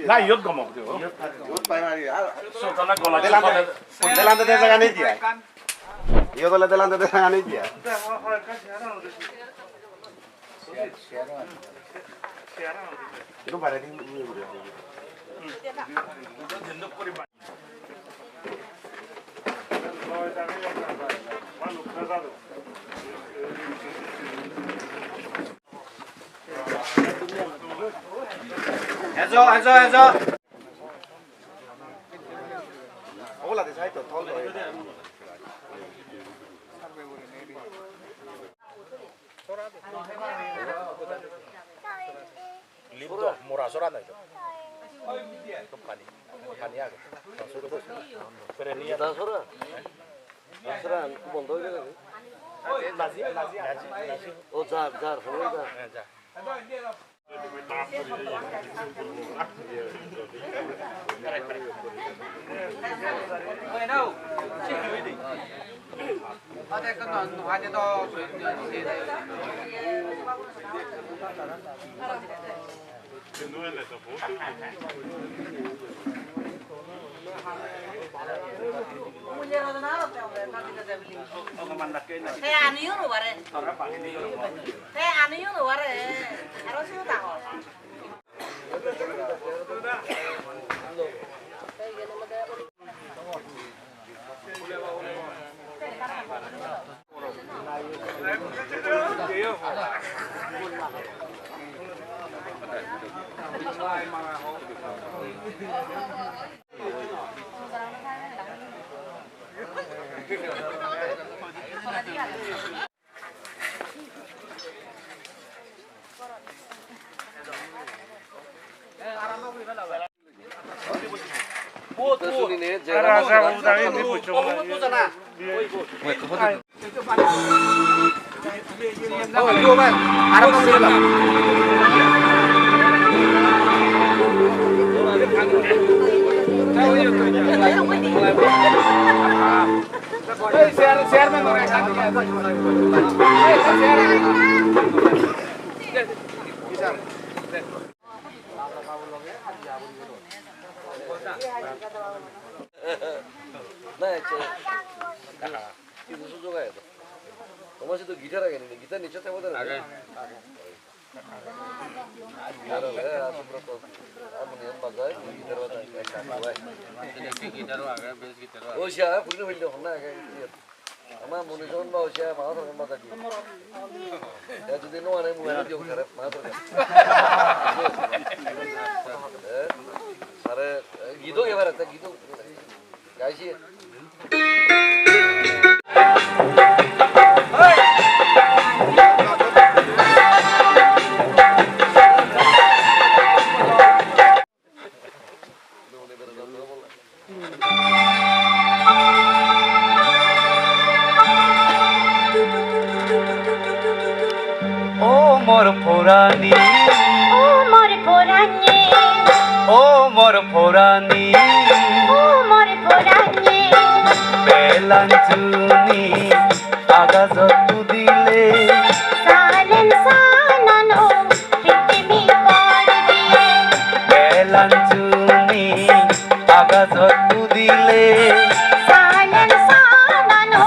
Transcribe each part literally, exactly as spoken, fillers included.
Na, iyot gom obo. Iyot pai mari. Ar Sultana gola delante, chapale. Delante de jaga nei dia. Iyot ole delante de jaga nei dia. Idu bare di. Ejo, ejo, ejo. Oboladi side to thol do. Limdo, mora sora noi to. Ekdom pani, pani age. Sora. Jeda sora? Sora bondo oi gelo. Nazi, nazi, nazi, nazi. O jar, jar, sora jar. Heh, jar. Te aniyo no pare. Te aniyo no pare. Aro siyot agon. Na, ecche. Kichu sujog age to. Tomar sidu guitar age ni? Guitar niche thebo de na? Age. Guitar age, ar Subroto harmonium bajai, guitar bajai, ek kaam oi. Sini guitar age, bass guitar age. Oi, siya, puri no hoile honna age. Ama muni jon ba hoise, ma thar jon ba thar. Ya, jodi no ane, mui ane diyo thare, ma thar. Eh, are, gido ebar ate, gido. Gaisi. O mor porani, o mor porani, o mor porani, o mor porani. Belan juni agajot udile, salen sanano pittimi pordi. Belan juni agajot udile, salen sanano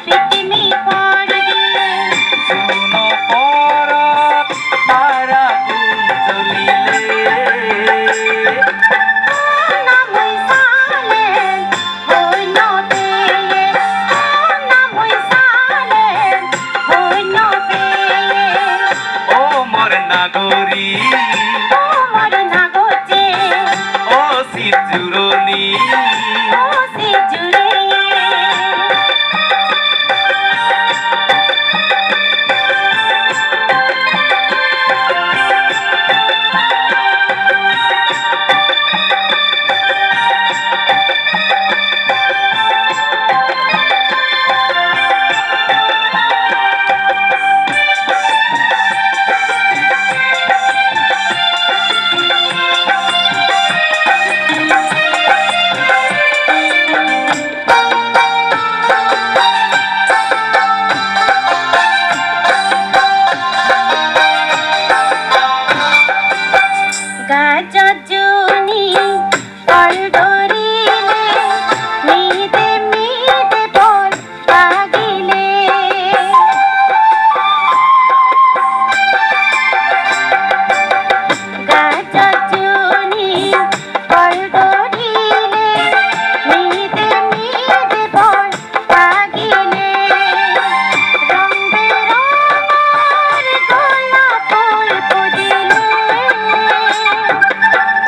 pittimi pordi. Suno porot tara gun jolile, honna mui salen hoi no peye, honna mui salen hoi no peye. O mor nagori, o mor nagori, o sit juroni, o sit juroni. Gajot jun Pol dorile, mide mide pol agile. Gajor juni pol dorile, mide mide pol agile, rong berongor golap phul pujile.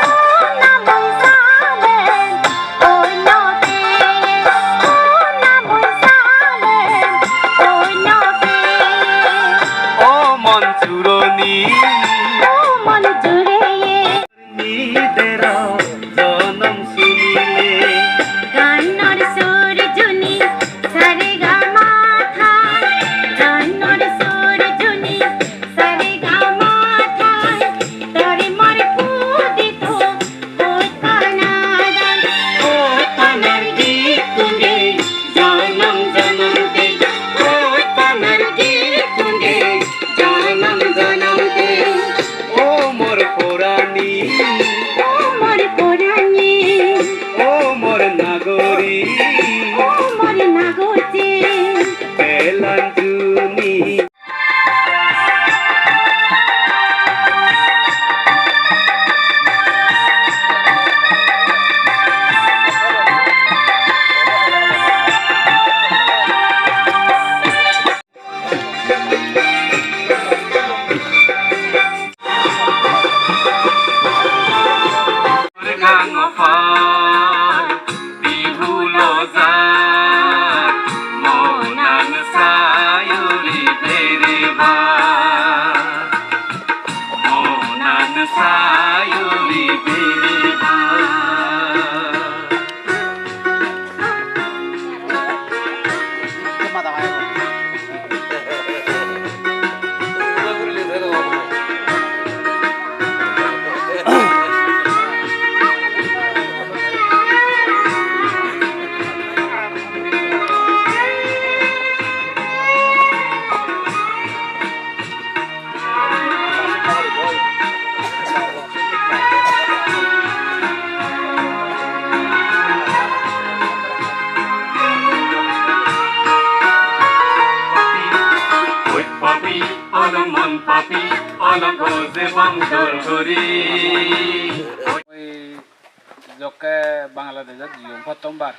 O namoi salen oinode, o namoi salen oinode. O mon juroni, o mon jureye. Nidero jonom sunile. Ganor sur juni, sare ga ma tha. Ganor sur juni, sare ga ma tha. Tore more pudito, hoi pana dan. Hoi panar git gunde, jonom jonom te. Hoi panar git gunde, jonom jonom te. O mor porani, o mor porani, o mor nagori, o mor nagori, belan juni. Papi, olong mon papi, olong goje bang dol guri. Oi, jokke Bangladeshot jiyong pottombar.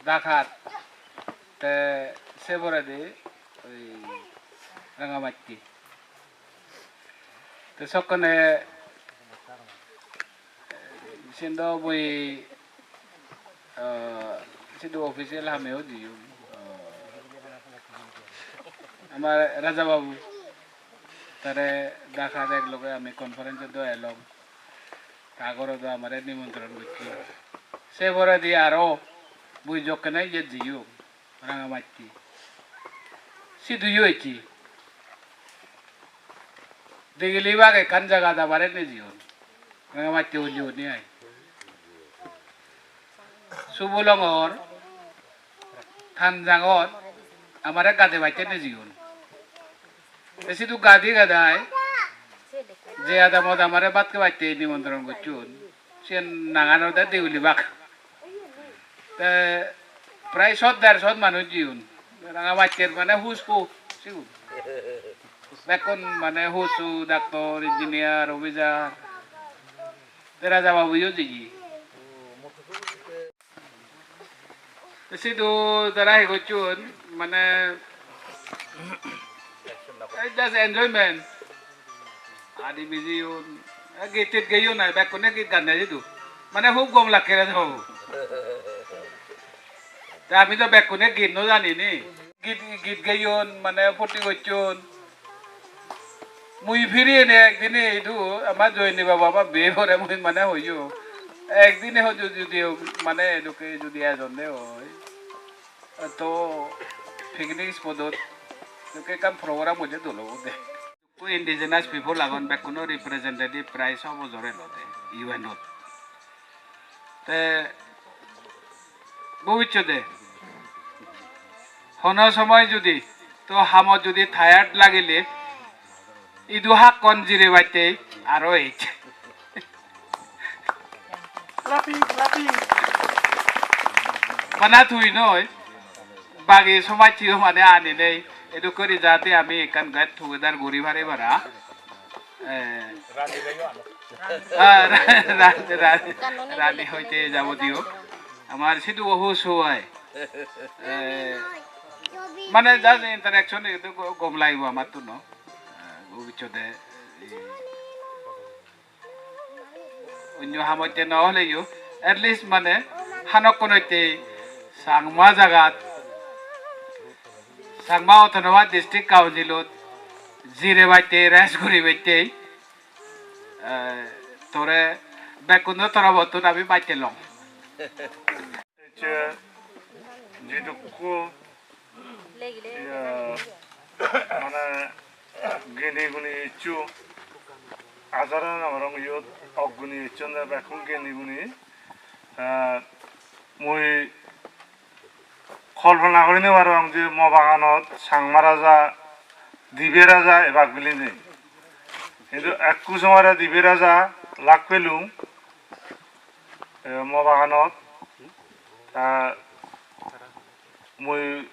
Dhaka. Te se poredi oi Rangamatti. Te sokkene siyen do mui, ah, sidu official hameyo jiyong. Ah, amar Raja Babu tare Dhaka ek loge ami conference-ot do elong. Ta ghorot do amare nimontron gocche. Se poredi aro mui jokkene iyot jiyong, Rangamatti. Siduyo ecche. Digili bag ekkan jagat amare nejeyon. Rangamatti uli uni ai. Subolongor, Thanjangot amare gade batte nejeyon. Te sidu gadi gadai je adamot amare bhat hebatte nimontron gocchon, siyen nangan olode Deuli bak. Te prai sot der sot manuj jeyon. Rangamattir mane who's who sigun. Bekkun mane who's who, doctor, engineer, officer. Te Raja Babuyo jeye. Te sidu tara hi gocchon, mane, ei just enjoyment. Adi bijeyon, eh, git tit geyon ai, bekkune git gande sidu. Mane hub gom lakke re babu. Te ami do bekkune git no jani ni. Git, git geyon, mane phurti gocchon. Mui phiri ene ekdine idu ama Joyni baba, ama bhei bore mui mane hoyo. Ekdine hojo judi mane edokke judi ejon de oi. To picnic spot-ot edokke ekkan program hoide dol obo de. Ekko indigenous people agon, bekkuno representative prai so bojor elode U N-ot. Te bobissote hono somoy judi to hamot judi tired lagile idu hakkon jirebatte aro ej. Bana tui noi, bagi somajjeyo mane aninei, edokkori jate ami ekkan get together guri pari para. Eh, ah, ra-, ra-, ra-, rani hoite jabodiyo. Amar sidu ohu suai. Eh, mane just interaction edu go-, gom lagibo amattun no. Eh, bobissote, eh, onyo hamotte no holeyo, at least mane hanokkunotte Changma jagat, Changma Autonomous District Council-ot jirebatte, rest guribatte, eh, tore bekkuno torobottun ami batte long. Ecche jidukko, iya, mane geni guni eccho, ajara nw parong iyot, ok guni ecchonde bekkun geni guni. Eh, mui kolpona guri nw parong je mo baganot Changma raja, dibe raja ebak bilinei. Hintu ekku somare dibe raja lak pelung, eh, mo baganot. Ta mui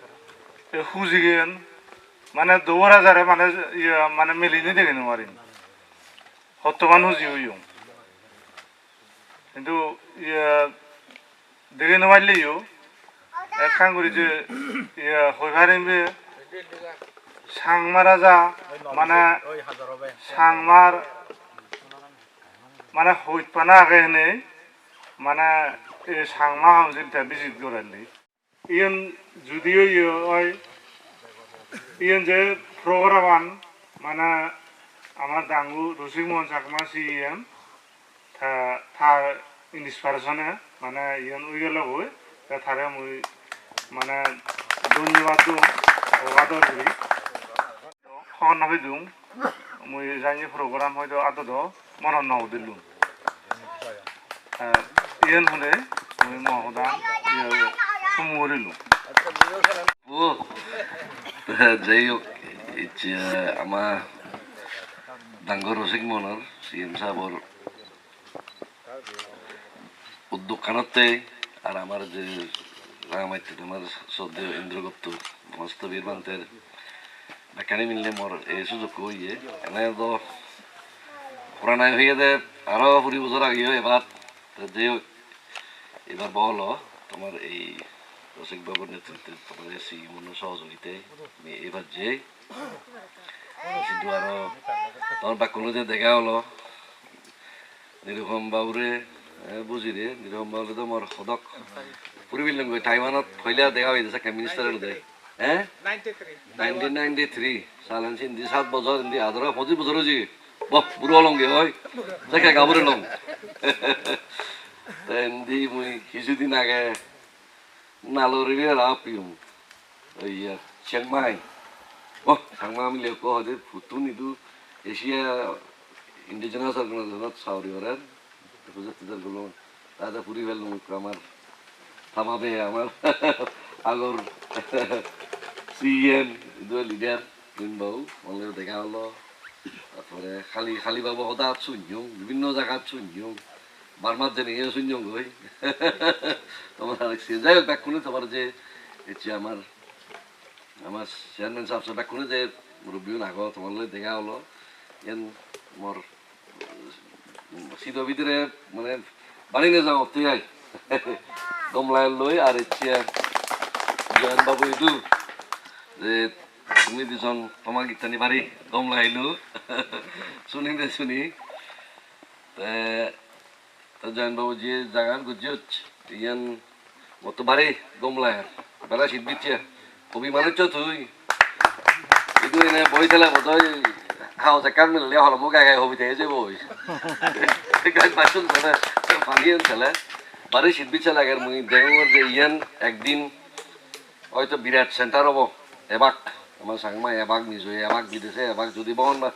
ei hujigan mane dubor ajare mane, iya, mane milinei degei nw parim. Hottoman huji oyong. Hintu, iya, degei nw parleyo ekkan guri je, iya, hoi parim je Changma raja mane Changmar mane hojpana age hene mane ei Changma Council te visit gorendi. Iyen judiyo iye oi, iyen je program-an mane amar dangu Rosik Mohan Chakma C E M, ta-, tar inspiration-e mane iyen oi gelogoi, te tare mui mane dhonnobad dong, obador guri. Hobor no pedung, mui jani program hoito adodo monot no udilung. Eh, iyen hone mui mo hoda, iye, sumu gurilung. O, jai hok, icche ama dangor Rosik Mohanor C M sabor uddog hanotte ar amar je Rangamatte amar sroddheyo Indragupta, Mahasthobir Bhanter bekkani mile mor ei sujokko oye. Ene do purana oyede aro kuri bojor ageyo ebar. Te jai hok, ebar bolo tomar ei Rosik Babur netritte tomar ei C M-o sohojogite ami ebar jei. Sidu aro tomar bekkuno je dega olo, Nirupam babure, eh, bujire, Nirupam babu do mor hodok puri bilong goi, Taiwanot poila dega oide sakke minister olode. Eh? Ninety-three. Nineteen ninety-three. Salen se indi sat bojor, indi adoro pojis bojor oye. Boh, buro olonge oi. Sakke gabur olong. Te indi mui kisudin age Naluri River apiyong. Oye, Chiang Mai. Oh, Changma mile ekko hoide phuttun idu Asia Indigenous Organization-ot sagori gorer. Pujor tujor gulung. Tade puri pelung ekko amar. Tamabe amar agor C E M, idu leader, Rin Babu, onle dega olo. Tarpore Kali, Kali Babu hoda sunyong, bibhinno jagat sunyong. Burma jeinei sunyong goi. Tomar arek se. Jai hok, bekkune tomar je ecche amar, amar chairman sahab, se bekkune je murubbi un ago, tomar loi dega olo. Iyen mor sido bidire mane bari nejangotte ai. Gom lagelloi ar ecche Joyan babu idu je tumi dijon toma gittani bari gom lagillo. Suni de suni. Te, te Joyan babu je jagan gojjoj, iyan motto bari gom lager. Bera sit bicche. Hobi manuccho tui. Idu ene boi thele bodoi house ekkan milele holomo gai gai hobi thei jebo oi. Gai bachun thele, pani en thele. Bari sit bicche lager, mui degongor je iyan ekdin hoito birat center obo, ebak, amar Changma ebak, Mizo ebak, bidese ebak, jodi Bhogoban,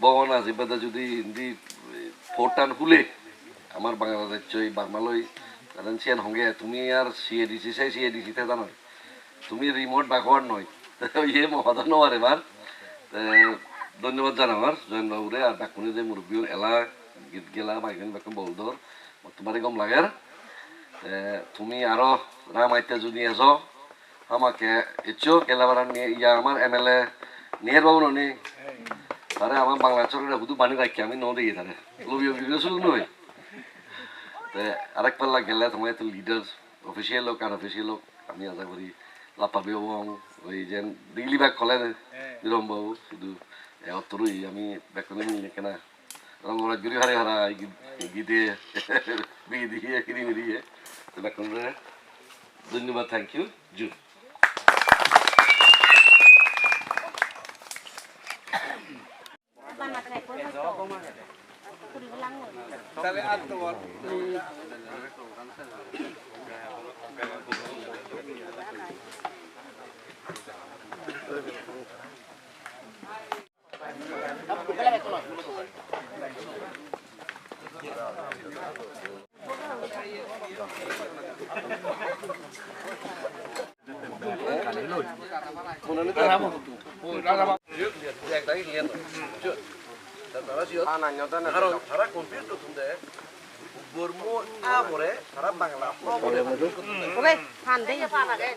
Bhogoban ashirbade jodi indi port an hule, amar Bangladesh oi, Burma loi, karon siyan honge, tumi ar C A D C, sei C A D C te jano, tumi remote backward noi, iye mo hoda no pare bar. Te dhonnobad janangor Joyan babure ar bekkune je murubbi un ela, git gela, maiken bekkun bol dor. Motto bari gom lager. Te tumi aro Rangamatte judi ejo, hamakkai eccho, gelle bara ni-, iya amar M L A Nihar babu noni. Tare amar Bangladeshor hudu bani rakke ami no degi tare. Lobiyo video suru noi. Te arek palla gelle tomar ekko leader, official hok, unofficial hok, ami aja guri lappabi obong, oi jen digili bak hole de, Birom babu, sudu, e, ottoru ami bekkune mili ekkena rongoraj guri pari para, gi-, gide, bidi, hiri miri, e. Te bekkunore dhonnobad, thank you, ju. Obe, pan de.